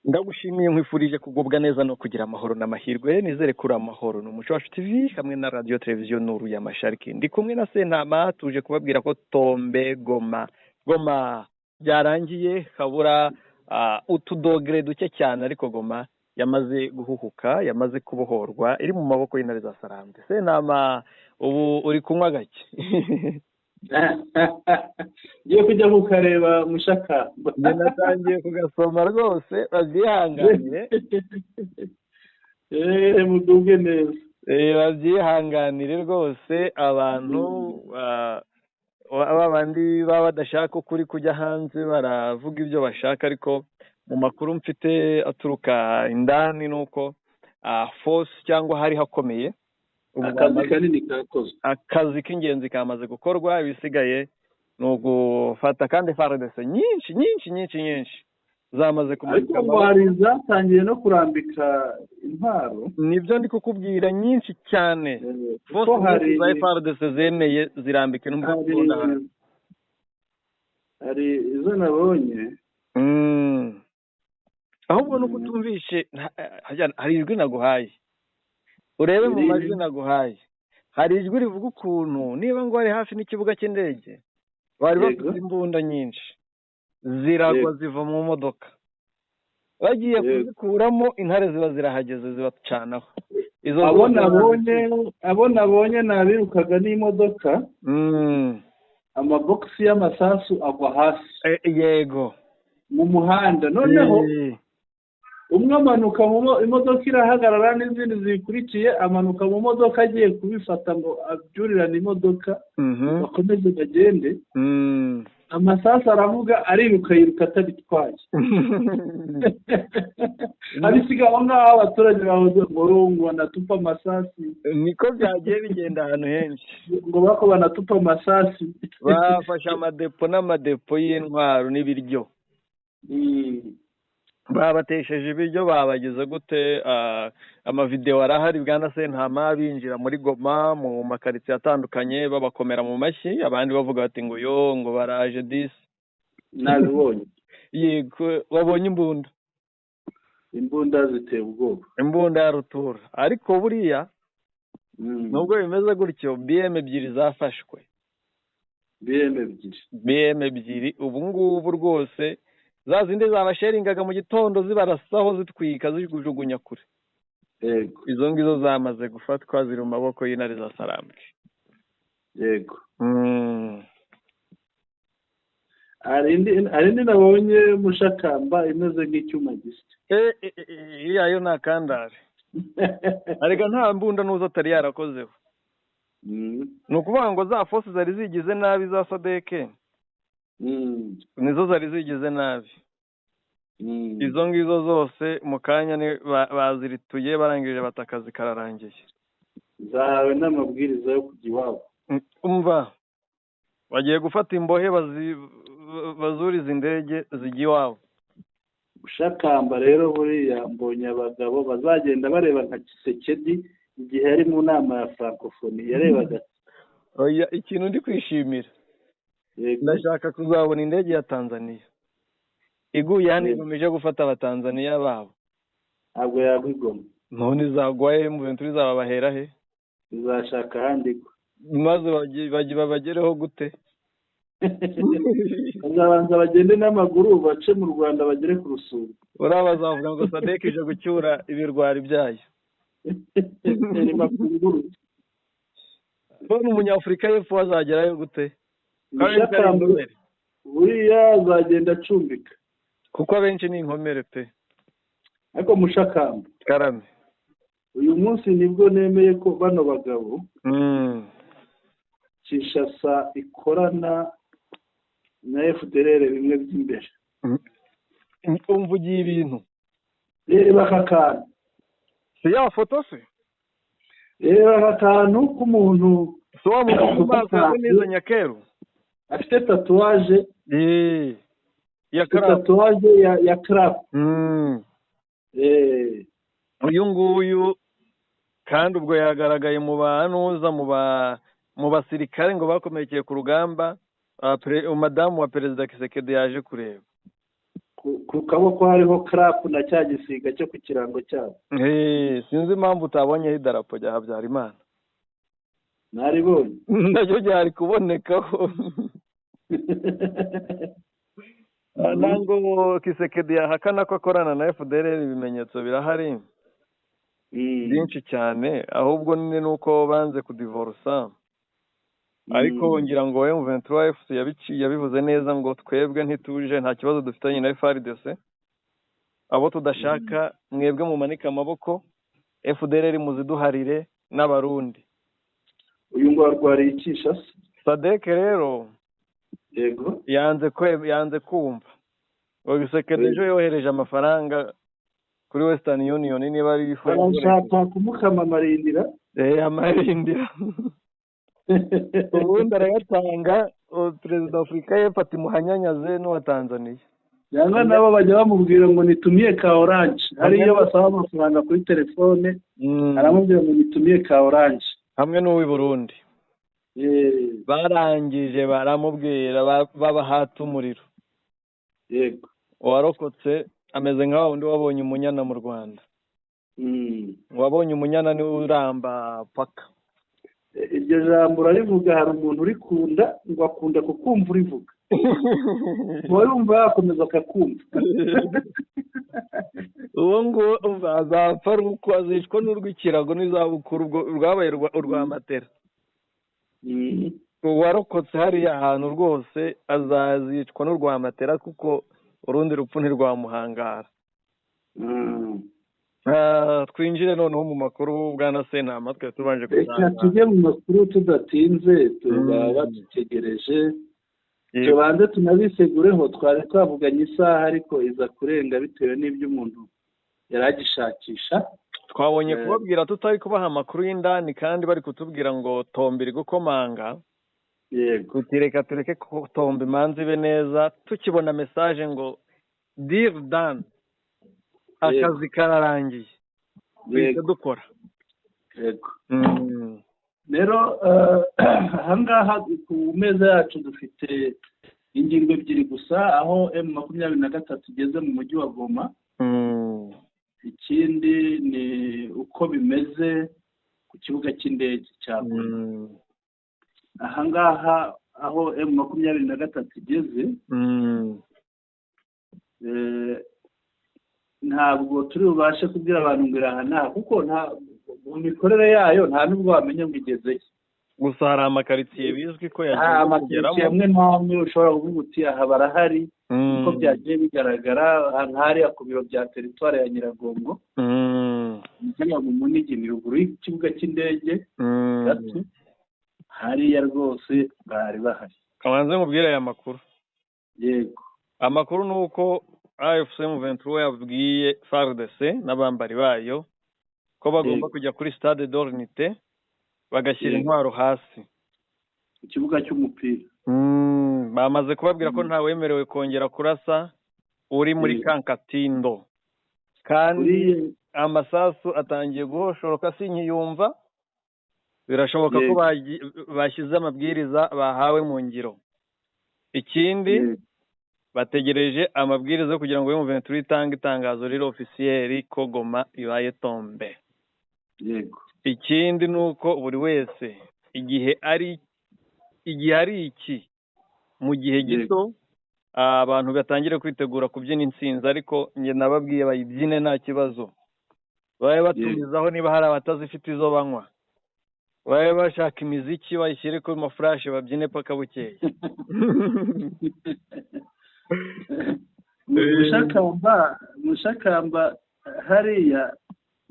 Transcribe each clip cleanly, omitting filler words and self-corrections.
Ndagushimiye, nkwifurije kugubwa neza no kugira amahoro n'amahirwe. Nizere ko uri amahoro. Ni Umuco Wacu TV hamwe na Radiyo Televiziyo Nuru ya Mashariki. Ndi kumwe na Sentama, tuje kubabwira ko tombe Goma, Goma byarangiye, habura utudogere duke cyane, ariko Goma yamaze guhuhuka, yamaze kubohorwa, iri mu maboko y'intare za Sarambwe. Sentama, ubu uri kunywa gake? Ngiye kujya kukareba, Mushakamba. Njye natangiye kugasoma rwose, babyihanganire. Eee, mugubwe neza. Babyihanganire rwose abantu bandi baba badashaka ukuri kujya hanze, baravuga ibyo bashaka, ariko mu makuru mfite aturuka indani ni uko force cyangwa hari hakomeye. Ubu akazi kanini kakozwe. Akazi k'ingenzi kamaze gukorwa, ibisigaye ni ugufata kandi FARDC nyinshi nyinshi nyinshi nyinshi zamaze ariko kumanika ngo amaboko. Hari izatangiye no kurambika intwaro. Nibyo ndi kukubwira, nyinshi cyane. Kuko force hari nyinshi za FARDC zemeye zirambika imbunda hasi. Hari izo nabonye. Ahubwo nuko utumvishe, hari ijwi naguhaye, urebe mu Irihe? majwi naguhaye hari ijwi rivuga ukuntu niba ngo bari hafi n'ikibuga cy'indege, bari bafite imbunda nyinshi, ziragwa, ziva mu modoka, bagiye kuzikuramo, intare ziba zirahageze, zibacanaho izo Abo zose. nabonye, abo nabonye ni abirukaga n'imodoka, amabogisi y'amasasu agwa hasi mu muhanda, noneho umwe amanuka mu imodoka irahagarara n'izindi ziyikurikiye, amanuka mu modoka agiye kubifata ngo abyurirane imodoka bakomeze bagende, amasasu aravuga, ariruka, yiruka atabitwaye, abisiga aho ngaho. Abaturage bahoze ngo rungu banatupa amasasi. Niko byagiye bigenda ahantu henshi. Ngo bako banatupa amasasi. Bafashe amadepo n'amadepo y'intwaro n'ibiryo. Babatesheje ibiryo, babagize gute? Amavidewo arahari, bwana Sentama, binjira muri Goma mu makaritsiye atandukanye, babakomera mu mashyi, abandi bavuga bati ngo yo, ngo baraje disi. Nabibonye. Yego, wabonye imbunda? Imbunda ziteye ubwoba. Imbunda ya rutura. Ariko buriya nubwo bimeze gutyo, BM ebyiri zafashwe. BM ebyiri? BM ebyiri. Ubu ngubu rwose za zindi zabasheringaga mu gitondo, zibarasaho, zitwika, zijugunya kure, izo ngizo zamaze gufatwa, ziri mu maboko y'intare za Sarambwe. Hari indi nabonye, Mushakamba, imeze nk'icyuma gisya. Iriya yo ni akandare. Arega nta mbunda n'uzo atari yarakozeho. Ni ukuvuga ngo za force zari zigize nabi za SADC, nizo zari zigize nabi. Izo ngizo zose mu kanya bazirituye, barangije bata akazi kararangiye. Zahawe n'amabwiriza yo kujya iwabo. Umva, bagiye gufata imbohe, bazuriza indege zijya iwabo. Mushakamba, rero buriya mbonye abagabo bazagenda bareba nka Tshisekedi igihe yari mu nama ya Francophonie yarebaga. Oya, ikintu ndi kwishimira, ndashaka kuzabona indege ya Tanzania iguye hano, ikomeje gufata Abatanzaniya babo. Ntabwo yagwa i Goma. None izagwa he? Mu bintu izababahera he? Izashaka ahandi igwa. Maze babagereho gute? Bazabanza bagende n'amaguru, bace mu Rwanda, bagere ku Rusumo. Uriya bazavuga ngo SADC ije gucyura ibirwari byayo. Ni mafunguro. None Umunyafurika y'Epfo azagerayo gute? Ko abenshi ari Mushakamba, inkomere. buriya azagenda acumbika. Kuko abenshi ni inkomere pe. Ariko Mushakamba, Karame. uyu munsi nibwo nemeye ko bano bagabo Kinshasa ikorana na FDLR bimwe by'imbere. Umvugiye ibintu. Reba aka kantu. Si ya foto se? Reba aka kantu k'umuntu. Si wa muntu mu maso ya neza nyakeru? Afite tatouage. Ya afite karabu. Tatouage ya crap. Uyu nguyu kandi ubwo yagaragaye mu banuza, mu basirikare ngo bakomerekeye ku rugamba, madamu wa Perezida Tshisekedi yaje kureba. Ku kaboko hariho karapu na cya gisiga cyo ku kirango cyabo. Sinzi impamvu utabonyeho idarapo rya Habyarimana. Naribonye. Naryo ryari kubonekaho. Ntabwo Kisekedi yahakana ko akorana na FDLR, ibimenyetso birahari byinshi cyane, ahubwo ni nuko banze kudivorusa. Ariko ngira ngo M23 FC yabivuze neza ngo twebwe ntituje, nta kibazo dufitanye na FARDC, abo tudashaka mwebwe mumanike amaboko, FDLR muziduharire n'Abarundi. Uyu ngo arwariye Kinshasa. SADC rero yego yanze kumva. Kisekedi ejo yohereje amafaranga kuri Western Union, niba ari ifu. Arashaka kumukama amarindira. Amarindira. Ubundi arayatanga. Perezida wa Afurika y'Epfo ati muhanyanyaze n'uwa Tanzania. Cyangwa nabo bajya bamubwira ngo nitumiye ka oranje, hari iyo basaba amafaranga kuri telefone, aramubwira ngo nitumiye ka oranje. Hamwe n'uw'i Burundi. Barangije baramubwira babahata umuriro. Yego. Uwarokotse ameze nka wundi wabonye umunyana mu Rwanda. Wabonye umunyana niwe uramba paka. Iryo jambo urarivuga, hari umuntu urikunda ngo akunda kukumva urivuga. Uwarumva yakomeza akakumva. Uwo nguwo azapfa uko azicwa n'urw'ikirago n'izabukuru, rwabaye urwa matera. Uwarokotse hariya ahantu rwose azazicwa n'urwa matera, kuko urundi rupfu ntirwamuhangara. Twinjire noneho mu makuru, bwana Sentama, twe tubanje kuzana. Tujye mu makuru tudatinze, tuba badutegereje. Tubanze tunabisegureho, twari twavuganye isaha ariko iza kurenga bitewe n'ibyo umuntu yari agishakisha. Twabonye kubabwira tutari kubaha amakuru y'indani, kandi bari kutubwira ngo tombe iri gukomanga. Yego. Reka tureke tombe imanza ibe neza, tukibona message ngo deal done, akazi kararangiye, duhita dukora. Yego. Rero ahangaha ku meza yacu dufite ingingo ebyiri gusa, aho M23 igeze mu mujyi wa Goma. Ikindi ni uko bimeze ku kibuga cy'indege cya Goma. Ahangaha aho M23 igeze, ntabwo turi bubashe kubwira abantu ngo iraha naha, kuko mu mikorere yayo nta nubwo wamenya ngo igezeyo. Gusa hari amakaritsiye bizwi ko yagiye kugeramo, amwe n'amwe ushobora kuvuga uti aha barahari, uko byagiye bigaragara hariya ku biro bya teritwari ya Nyiragongo, hariya mu Munigi ni ruguru y'ikibuga cy'indege gato, hariya rwose bari bahari. Kabanze nkubwire aya makuru. Yego. Amakuru ni uko AFC M23 yabwiye FARDC n'abambari bayo ko bagomba kujya kuri Stade d'Ornite bagashyira intwaro hasi, ikibuga cy'umupira. Bamaze kubabwira ko ntawemerewe kongera kurasa uri muri Kankatindo, kandi amasasu atangiye guhoshoroka sinkiyumva. Birashoboka ko bashyize amabwiriza bahawe mu ngiro. Ikindi bategereje amabwiriza kugira ngo M23 itange itangazo riri officiel ko Goma ibaye tombe. Yego. Ikindi nuko buri wese igihe ari iki mu gihe gito abantu batangire kwitegura kubyina intsinzi, ariko nge nababwiye bayibyine nta kibazo. Babe batumizaho niba hari abatazifite izo banywa, babe bashaka imiziki bayishyire kuri mafurashi babyine paka bukeye. Mushakamba hariya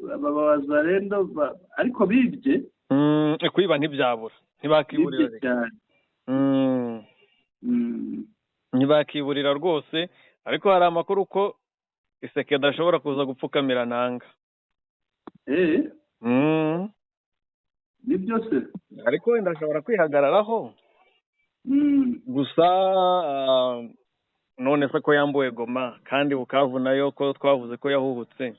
bababaza rendo ariko bibye. Kwiba ntibyabura, ntibakiburira cyane. Ntibakiburira rwose, ariko hari amakuru ko Isekedi ashobora kuza gupfukamira Nanga. Nibyo se, ariko wenda ashobora kwihagararaho. Gusa none se ko yambuwe Goma kandi Bukavu nayo ko twavuze ko yahuhutse.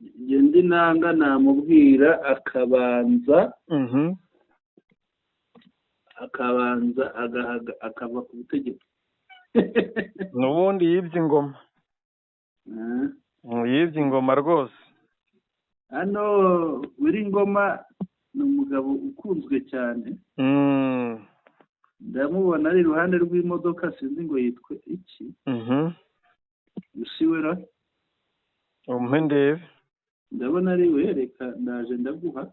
Ndi Nanga namubwira akabanza akabanza akava ku butegetsi. N'ubundi yibye ingoma. Yibye ingoma rwose. Hano Willy Ngoma ni umugabo ukunzwe cyane. Ndamubona ari iruhande rw'imodoka, sinzi ngo yitwe iki. Usiwera. Umpe ndebe. Ndabona ari we, reka ndaje ndaguha.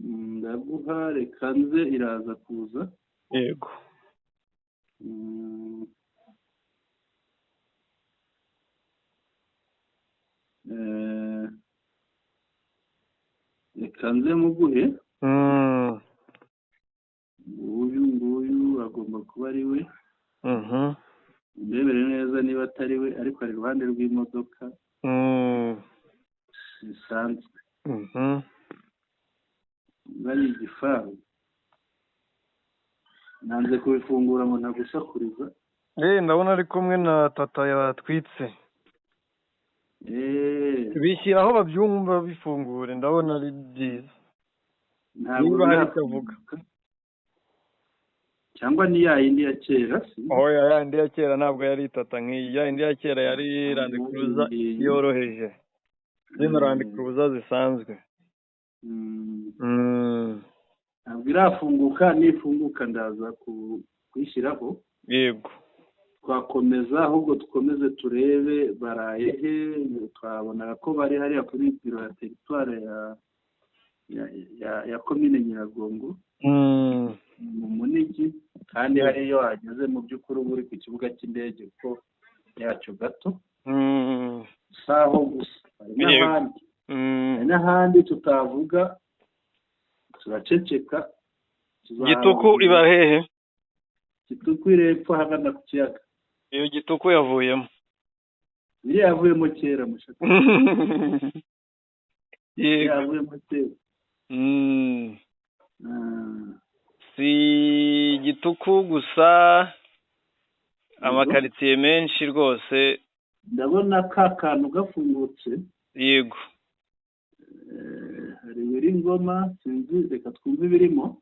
Ndaguha, reka nze iraza kuza. Yego. Reka nze muguhe. Uyu nguyu agomba kuba ari we. Ndebere neza niba atari we, ariko ari iruhande rw'imodoka zisanzwe. Bari igifaru. Nanze kubifungura ngo ntagusakuriza. Ndabona ari kumwe na tata yatwitse. Bishyira aho babyumva bifungure, ndabona ari byiza. Ntabwo biravuga. Cyangwa ni ya yindi ya kera? Oya, ya yindi ya kera ntabwo yari tata nk'iyi. Ya yindi ya kera yari Land Cruiser yoroheje. Zino Land Cruiser zisanzwe. Ntabwo irafunguka, nifunguka ndaza kuyishyiraho. Yego. Twakomeza ahubwo dukomeze turebe baraye he. Twabonaga ko bari hariya kuri biro ya teritwari ya komine Nyiragongo mu Munigi, kandi hariyo wageze mu by'ukuri uba uri ku kibuga cy'indege kuko yacyo gato. Saho gusa hari n'ahandi. Hari n'ahandi tutavuga, turaceceka. Gituku iba hehe? Gituku iri hepfo ahagana ku kiyaga. Iyo Gituku yavuyemo. Iriya yavuyemo kera mushaka. Yego. Yavuyemo kera. Si Gituku gusa, amakaritsiye menshi rwose. Ndabona ka kantu gafungutse. Yego. Hari Willy Ngoma, sinzi, reka twumve ibirimo.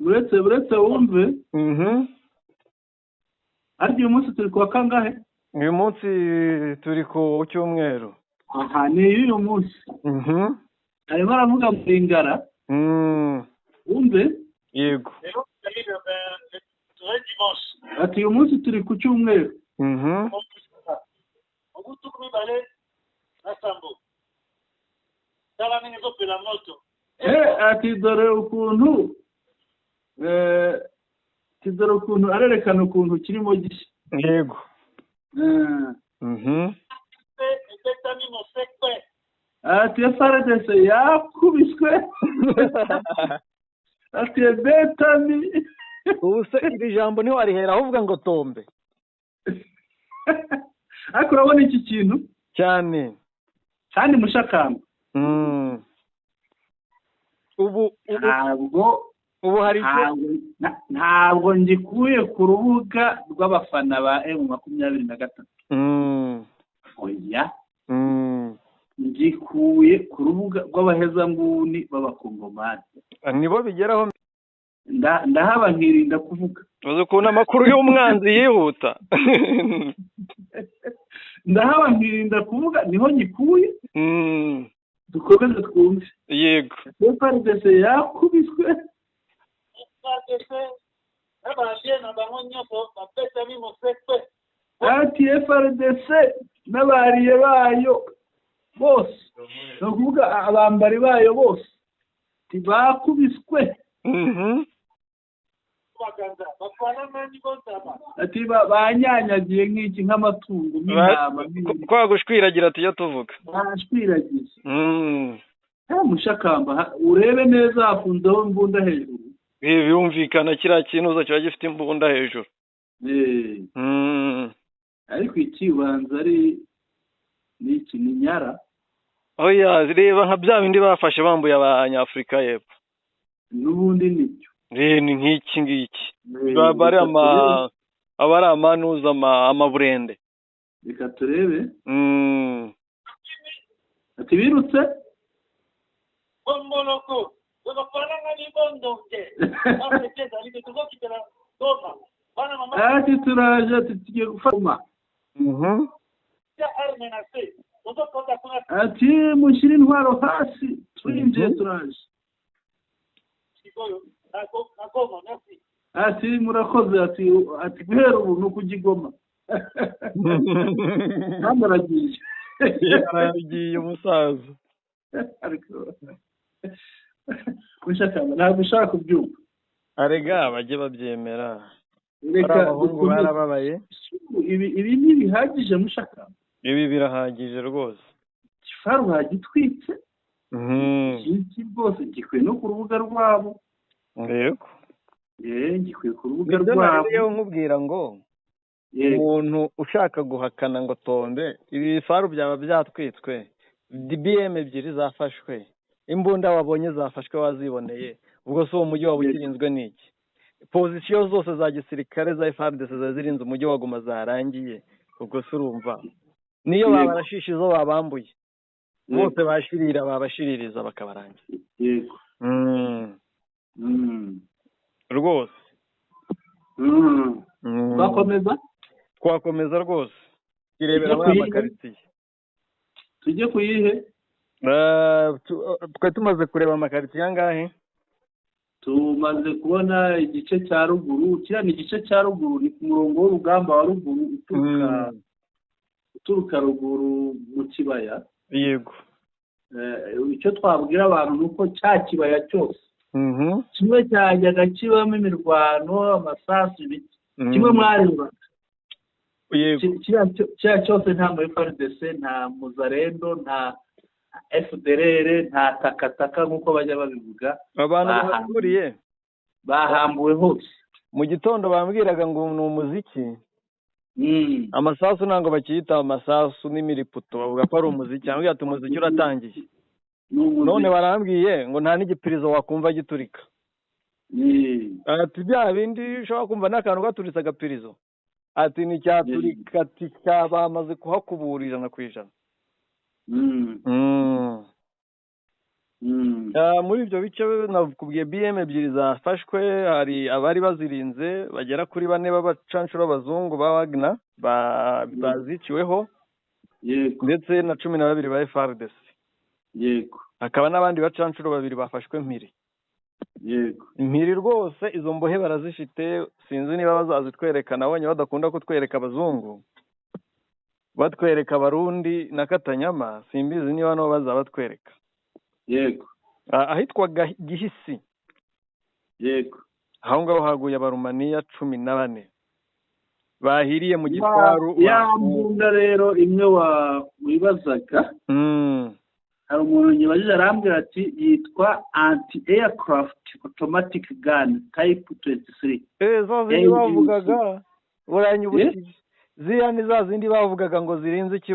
Uretse wumve. Ariko uyu munsi turi kuwa kangahe? Uyu munsi turi ku cyumweru. Aha ni uyu munsi. Arimo aravuga mu Lingala. Wumve? Yego. Ati uyu munsi turi ku cyumweru. Ati dore ukuntu dore ukuntu arerekana ukuntu kirimo gishya. Yego. Ati FARDC yakubiswe. Ati betami. Ubu se iri jambo ntiwarihera aho ngo tombe. Ariko urabona iki kintu cyane kandi mushakamba. Ubu ubu hari ntabwo ngikuye ku rubuga rw'abafana ba M23. Oya. Ngikuye ku rubuga rw'abahezanguni b'abakongomani. Nibo bigeraho. Ndahaba nkirinda kuvuga. Uzi ukuntu amakuru y'umwanzi yihuta. Ndahaba nkirinda kuvuga, niho ngikuye. Dukomeze twumve. Yego. FARDC yakubiswe. Ati FARDC n'abariye bayo bose, ni ukuvuga abambari bayo bose bakubiswe. Ati banyanyagiye nk'iki nk'amatungo nk'intama. Kwa gushwiragira tujya tuvuga. Bashwiragiye. Mushakamba urebe neza hafunzeho imbunda hejuru. Birumvikana kiriya kintu kiba gifite imbunda hejuru. Ariko ikibanza ari n'iki ni nyara. Oya, reba nka bya bindi bafashe bambuye abanyafurika y'epfo. N'ubundi nicyo. Ni nk'iki ngiki. Baba ari amanuza amaburende. Reka turebe. Ati birutse Bomboloko bondonge. Ati turaje, ati tugiye gufata. Ati mushyire intwaro hasi, turinjiye, turaje. Ati murakoze, ati guhera ubu ni ukujya i Goma. Kandi aragiye. Aragiye umusaza. Ntabwo ushaka kubyumva. Arega bajye babyemera. Abahungu barababaye. Ibi ntibihagije mushaka. Ibi birahagije rwose. Igifaru bagitwitse. Iki rwose gikwiye no ku rubuga rwabo. Yego. Gikwiye ku rubuga rwabo. Nibyo nkubwira ngo umuntu ushaka guhakana ngo tombe ibi bifaru byaba byatwitswe, BM ebyiri zafashwe, imbunda wabonye zafashwe waziboneye, ubwo se uwo mujyi waba ukirinzwe n'iki? Pozisiyo zose za gisirikare za FARDC zirinze umujyi wa Goma zarangiye, ubwo se urumva niyo babarashisha izo babambuye bose bashirira babashiririza bakabarangira. Yego. Rwose. Twakomeza? Twakomeza rwose. Kirebera muri amakaritsiye. Tujye kuyihe? Twe tumaze kureba amakaritsiye angahe? Tumaze kubona igice cya ruguru, kiriya ni igice cya ruguru, ni ku murongo w'urugamba wa ruguru uturuka ruguru mu kibaya. Yego. Icyo twabwira abantu ni uko cya kibaya cyose kimwe cyajyaga kibamo imirwano, amasasu, ibiti, kimwe mwarebaga. Yego. Kiriya cyose nta muri FARDC, nta Muzarendo, nta FDLR, nta takataka nk'uko bajya babivuga. Abantu bahaturiye bahambuwe hose. Mu gitondo bambwiraga ngo ni umuziki. Amasasu ntabwo bakiyita amasasu n'imiriputo, bavuga ko ari umuziki. Bambwira ati umuziki uratangiye. None barambwiye ngo nta n'igipirizo wakumva giturika. Ati bya bindi ushobora kumva n'akantu gaturitse agapirizo. Ati ni cyaturika bamaze kuhakubura 100%. Muri ibyo bice nakubwiye BM ebyiri zafashwe, hari abari bazirinze bagera kuri 4 b'abacanshuro b'abazungu ba Wagner baziciweho. Yego. Ndetse na 12 ba FARDC. Yego. Hakaba n'abandi bacanshuro 2 bafashwe mpiri. Yego. Impiri rwose izo mbohe barazifite, sinzi niba bazazitwereka, nabonye badakunda kutwereka abazungu, batwereka abarundi na Katanyama, simbizi niba nabo bazabatwereka. Yego. Ahitwa Gihisi. Yego. Aho ngaho haguye abarumaniya 14 bahiriye mu gifaru. Ya mbunda rero imwe wibazaga. Hari umuntu nyibajije arambwira ati yitwa anti aircraft automatic gun type 23. Zo zindi bavugaga uranyibukije. Ziriya ni za zindi bavugaga ngo zirinze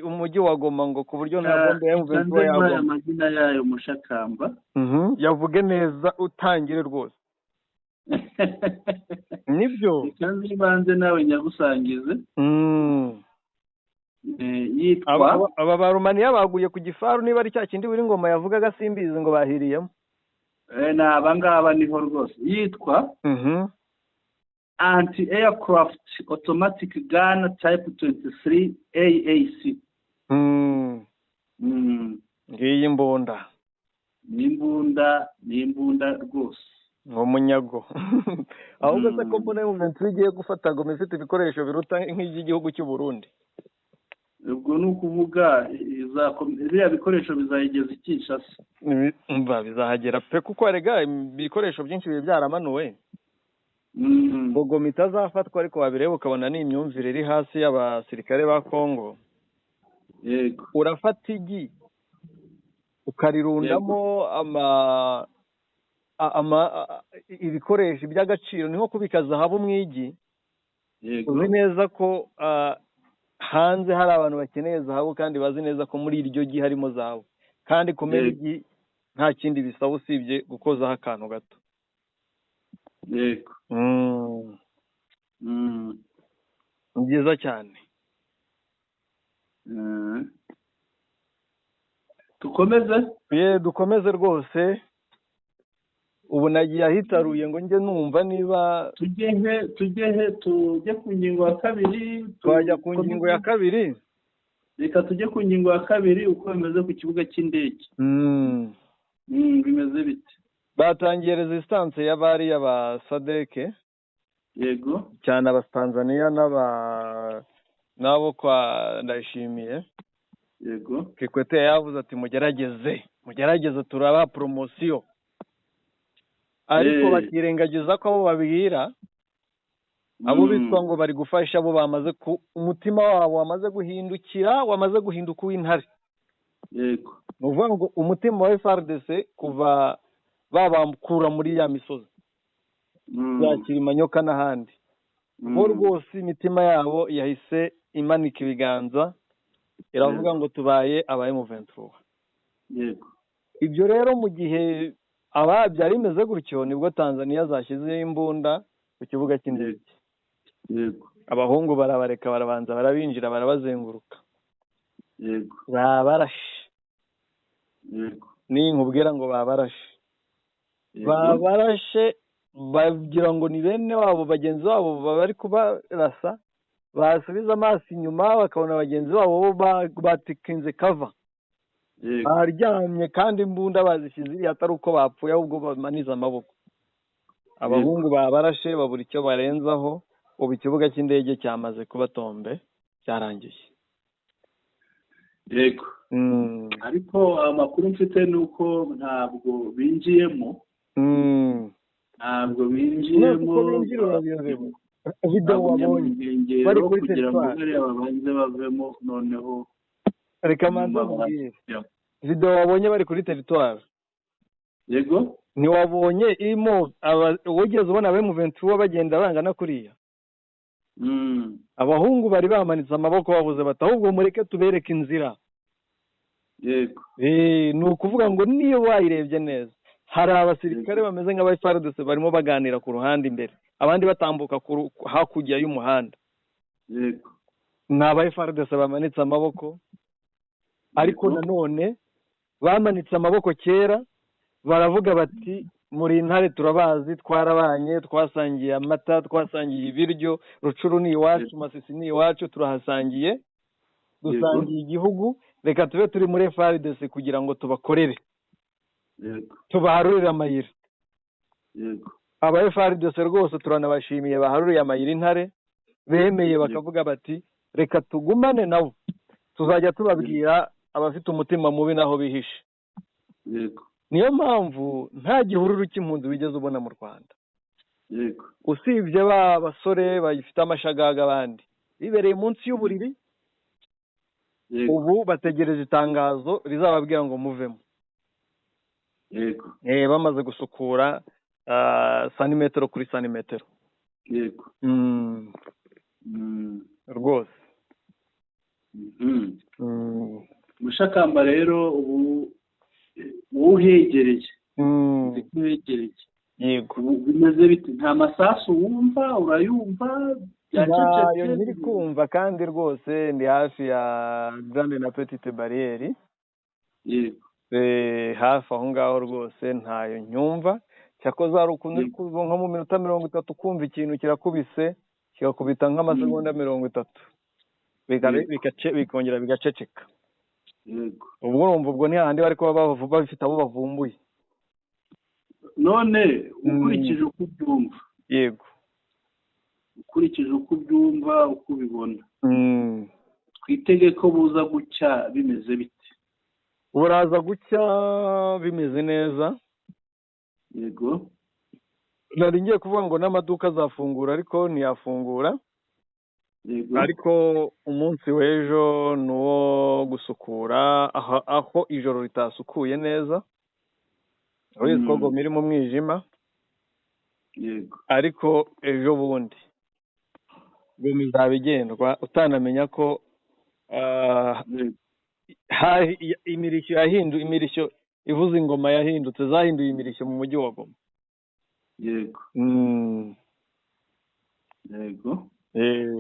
umujyi wa Goma ngo ku buryo nta bombe ya M23 yagoma. Amazina yayo mushakamba. Yavuge neza utangire rwose. Nibyo. Kandi banze nawe nyagusangize. Yitwa aba barumaniya baguye ku gifaru, niba ari cya kindi buri ngoma yavugaga simbizi ngo bahiriyemo. Na abangaba niho rwose. Yitwa anti aircraft automatic gun type 23 AAC. Ngiyi imbunda. Ni imbunda rwose. Ngo munyago. Ahubwo se ko mbona M23 igiye gufata Goma ifite ibikoresho biruta nk'iby'igihugu cy'u Burundi. Ubwo ni ukuvuga biriya bikoresho bizayigeza i Kinshasa. Bizahagera pe, kuko erega ibikoresho byinshi biba byaramanuwe. Goma itazafatwa, ariko wabireba ukabona ni imyumvire iri hasi y'abasirikare ba Kongo. Yego. Urafata igi ukarirundamo ibikoresho by'agaciro, ni nko kubika zahabu mu igi. Yego. Uzi neza ko hanze hari abantu bakeneye zahabu kandi bazi neza ko muri iryo gi harimo zahabu, kandi kumena igi nta kindi bisaba usibye gukozaho akantu gato. Yego. Ni byiza cyane. Dukomeze? Ye, dukomeze rwose. Ubu nagiye ahitaruye ngo njye numva niba Tujye he? Tujye ku ngingo ya kabiri? Twajya ku ngingo ya kabiri. Reka tujye ku ngingo ya kabiri, uko bimeze ku kibuga cy'indege. Bimeze bite? Batangiye resistance y'abariya ba SADC, cyane Abatanzaniya n'aba n'abo kwa Ndayishimiye. Kikwete yavuze ati: "Mugerageze, mugerageze, turabaha promotion," ariko bakirengagiza ko abo babwira, abo bitwa ngo bari gufasha, abo bamaze ku umutima wabo wamaze guhindukira, wamaze guhinduka uw'intare. Ni ukuvuga ngo umutima wa FARDC kuva babakura muri ya misozi za Kilimanyoka n'ahandi, bo rwose imitima yabo yahise imanika ibiganza, iravuga ngo tubaye aba M23. Ibyo rero, mu gihe aba byari bimeze gutyo, nibwo Tanzania zashyizeho imbunda ku kibuga cy'indege. Abahungu barabareka, barabanza barabinjira, barabazenguruka, babarashe. Ninkubwira ngo babarashe, babarashe bagira ngo ni bene wabo, bagenzi wabo bari kubarasa. Basubiza amaso inyuma bakabona bagenzi wabo bo batikinze cover, baryamye, kandi imbunda bazishyize iriya, atari uko bapfuye, ahubwo bamanize amaboko. Abahungu babarashe, babura icyo barenzaho. Ubu ikibuga cy'indege cyamaze kuba tombe, byarangiye. Ariko amakuru mfite ni uko ntabwo binjiyemo. Ntabwo binjiyemo. Uko binjira urabiyobewe? Video Bagumye mu wabonye nkengero bari kuri kugira ngo teritwari. bariya babanze bavemo, noneho Reka manze nyuma nkubwire, video wabonye bari kuri territoire, ntiwabonye irimo wigeze ubona aba M23 bagenda bangana kuriya? Abahungu bari bamanitse amaboko, bavuze bati: "Ahubwo mureke tubereke inzira." Ni ukuvuga ngo niyo wayirebye neza, hari abasirikare bameze nk'aba FARDC barimo baganira ku ruhande imbere, abandi batambuka hakurya y'umuhanda. Ni aba FARDC bamanitse amaboko, ariko nanone bamanitse amaboko kera, baravuga bati: "Muri intare turabazi, twarabanye, twasangiye amata, twasangiye ibiryo, Rutshuru ni iwacu, Masisi ni iwacu, turahasangiye, dusangiye igihugu, reka tube turi muri FARDC kugira ngo tubakorere, tubaharurire amayira." Aba FARDC rwose turanabashimiye, baharuriye amayira intare, bemeye bakavuga bati: "Reka tugumane nabo, tuzajya tubabwira abafite umutima mubi naho bihishe." Niyo mpamvu nta gihururu cy'impunzi wigeze ubona mu Rwanda, usibye ba basore bagifite amashagaga, abandi bibereye munsi y'uburiri. Ubu bategereje itangazo rizababwira ngo muvemo. Bamaze gusukura santimetero kuri santimetero. Rwose. Mushakamba rero, ubu uhegereye, nzi ko uhegereye. Yego. Ubu bimeze bite? Nta masasu wumva? Urayumva? Ntayo. Byacecetse? Nkiri kumva, kandi rwose ndi hafi ya Grande na Petite Barrière. Hafi aho ngaho rwose ntayo nyumva. Cyakoze hari ukuntu uri kumva nko mu minota 30 ukumva ikintu kirakubise, kigakubita nk'amasegonda 30, bikongera bigaceceka. Ubwo urumva, ubwo ni hahandi bari kuba bafite abo bavumbuye. None ukurikije uko ubyumva, ukurikije uko ubyumva, uko ubibona, twitege ko buza gucya bimeze bite? Buraza gucya bimeze neza. Nari ngiye kuvuga ngo n'amaduka azafungura, ariko ntiyafungura. Ariko umunsi w'ejo ni uwo gusukura aho ijoro ritasukuye neza. Urabizi ko Goma iri mu mwijima. Ariko ejo bundi Goma izaba igendwa, utanamenya ko imirishyo yahinduye imirishyo, ivuza ingoma yahindutse, zahinduye imirishyo mu mujyi wa Goma. Yego.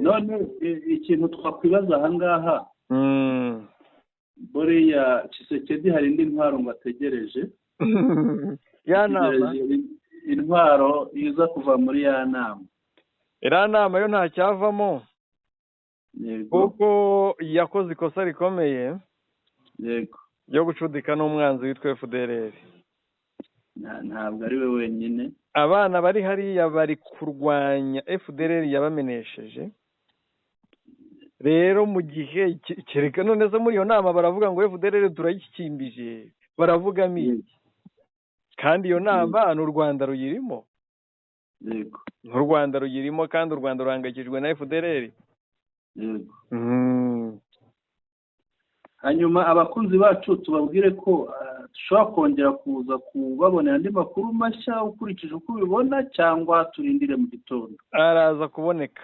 None ikintu twakwibaza aha ngaha, Buriya Tshisekedi hari indi ntwaro ngo ategereje. Ya nama, intwaro iza kuva muri ya nama. Iriya nama yo ntacyavamo, kuko yakoze ikosa rikomeye ryo gucudika n'umwanzi witwa FDLR. Ntabwo ari we wenyine. Abana bari hariya bari kurwanya FDLR yabamenesheje. Rero mu gihe kereka none se muri iyo nama baravuga ngo FDLR turayikimbije, baravugamo iki? Kandi iyo nama ni u Rwanda ruyirimo. Yego. Ni u Rwanda ruyirimo, kandi u Rwanda ruhangayikishijwe na FDLR. Yego. Hanyuma abakunzi bacu tubabwire ko dushobora kongera kuza kubabonera andi makuru mashya ukurikije uko ubibona, cyangwa turindire mu gitondo. Araza kuboneka.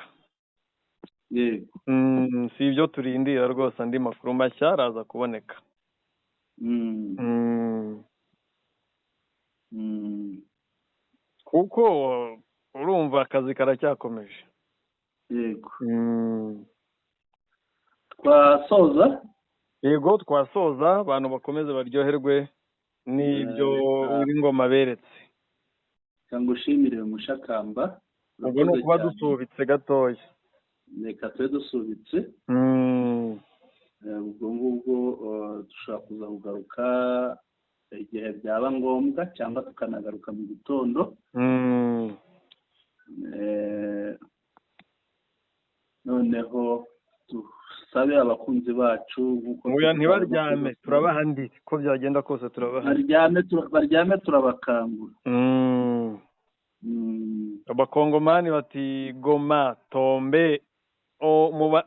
Yego. Si ibyo turindira rwose, andi makuru mashya araza kuboneka. Kuko urumva akazi karacyakomeje. Yego. Twasoza? Yego, twasoza. Abantu bakomeze baryoherwe n'ibyo Ngoma beretse. Cyangwa ushimire Mushakamba. Ubwo ni ukuba dusubitse gatoya. Reka tube dusubitse. Ubwo ngubwo dushobora kuza kugaruka igihe byaba ngombwa, cyangwa tukanagaruka mu gitondo. Noneho dusabe abakunzi bacu nkuko ntibaryame, turabaha ndi ko byagenda kose turabaha. Baryame turabakangura. Abakongomani bati Goma tombe o muba,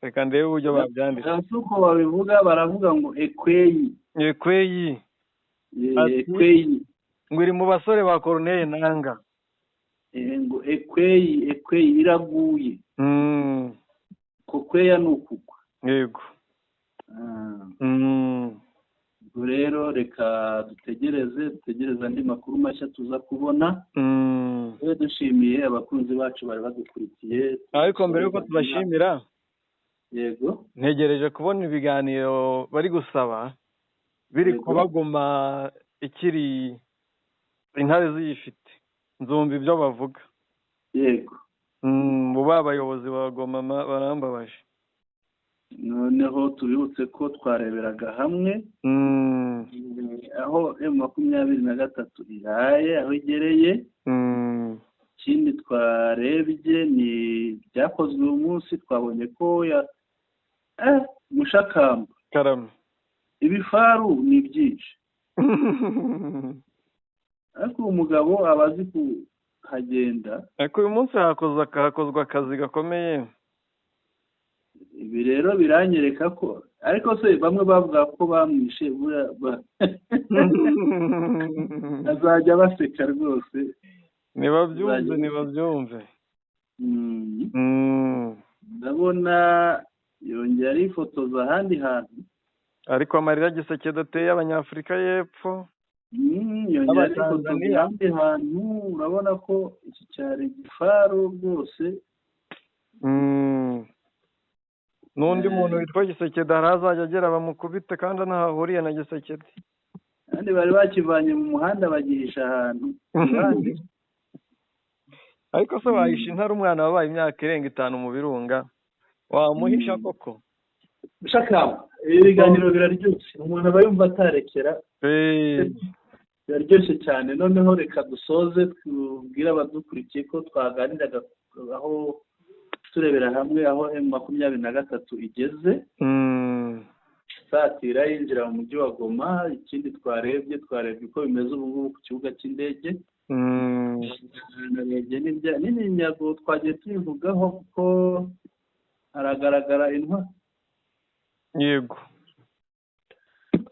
reka ndebe uburyo babyanditse. Uko babivuga baravuga ngo ekweyi. Ekweyi. Ekweyi. Ngo iri mu basore ba Corneille Nanga. Ngo ekweyi, ekweyi iraguye. Kokweya ni ukugwa. Yego. Ubwo rero reka dutegereze andi makuru mashya tuza kubona. Dushimiye abakunzi bacu bari badukurikiye. Ariko mbere yuko tubashimira, yego, ntegereje kubona ibiganiro bari gusaba biri kubaguma ikiri intare ziyifite, nzumva ibyo bavuga. Yego. Mu bayobozi ba Goma barambabaje. Noneho tubibutse ko twareberaga hamwe aho M23 iraye, aho igereye. Ikindi twarebye ni byakozwe uyu munsi, twabonye ko ya Mushakamba Karame ibifaru ni byinshi, ariko uyu mugabo aba azi kuhagenda. Ariko uyu munsi hakozwe akazi gakomeye. Ibi rero biranyereka ko, ariko se bamwe bavuga ko bamwishe, azajya baseka rwose. Nibabyumve. Ndabona yongera arifotoza ahandi hantu. Ariko amarira Gisekedi ateye Abanyafurika y'Epfo. Yongera arifotoza ahandi hantu, urabona ko iki cyari igifaru rwose. N'undi muntu witwa Gisekedi hari azajya agera bamukubite, kandi ntahahuriye na Gisekedi. Kandi bari bakivanye mu muhanda bagihisha ahantu. Ariko se wahisha intare umwana wabaye imyaka irenga 5 mu birunga, wamuhisha koko? Mushakamba, ibi biganiro biraryoshye, umuntu aba yumva atarekera. Biraryoshye cyane. Noneho reka dusoze tubwire abadukurikiye ko twaganiraga aho turebera hamwe aho M23 igeze. Satira yinjira mu mujyi wa Goma. Ikindi twarebye uko bimeze ubu ngubu ku kibuga cy'indege. Narebye n'iminyago twagiye tubivugaho, kuko haragaragara intwa. Yego.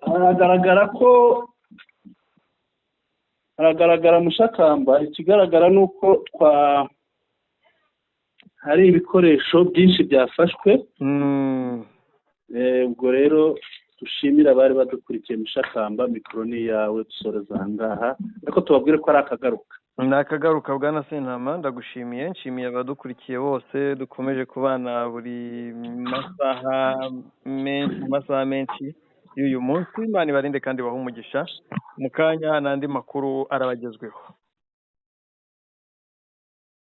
Haragaragara ko haragaragara Mushakamba. Ikigaragara ni uko hari ibikoresho byinshi byafashwe. Ubwo rero dushimira abari badukurikiye. Mushakamba, mikoro ni iyawe, dusoreza aha ngaha, ariko tubabwire ko ari akagaruka. Ni akagaruka bwana Sentama, ndagushimiye, nshimiye abadukurikiye bose, dukomeje kubana buri masaha menshi, masaha menshi. y'uyu munsi. Imana ibarinde kandi ibahe umugisha. Mu kanya n'andi makuru arabagezweho.